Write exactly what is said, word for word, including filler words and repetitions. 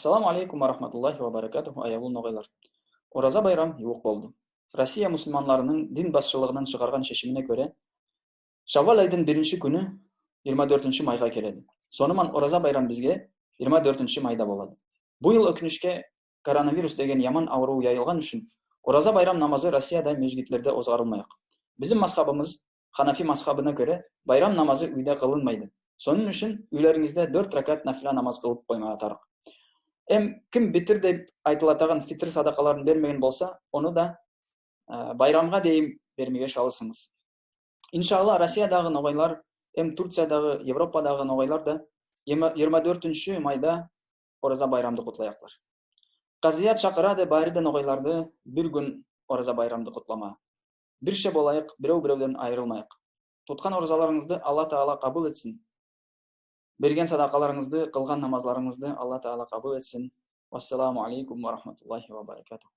Ассаламу алейкум ва рахматуллахи ва баракатуху, аявлы ногайлар. Ораза байрам ювык болды. Россия мусылманларынынъ дин басшылыгынынъ шыгарган шешимине коьре, Шаввал айдынъ биринши куьни йырма доьртинши майга келеди. Соны ман Ораза байрам бизге йырма доьртинши майда болады. Быйыл, оькинишке, коронавирус деген яман авырув яйылган уьшин Ораза байрам намазы Россияда межигитлерде озгарылмаяк. Бизим мазхабымыз, ханафи мазхабына коьре, байрам намазы уьйде кылынмайды. Сонынъ уьшин уьйлеринъизде доьрт ракат нафила намаз кылып коймага тарык. Эм ким битир деп айтылатаган фитир садакаларын бермеген болса, оны да аь, байрамга дейим бермеге шалысынъыз. Иншалла, Россиядагы ногайлар, эм Турциядагы, Европадагы ногайлар да йырма, йырма доьртинши майда Ораза байрамды кутлаяклар. Казыят шакырады баьри де ногайларды бир куьн Ораза байрамды кутлама. Бирше болайык, бирев-биревден айырылмайык. Туткан оразаларынъызды Алла Таала кабыл этсин. Берген садакаларынъызды, кылган намазларынъызды Алла Таала кабыл этсин. Вассаламу алейкум ва рахматуллахи ва баракатух.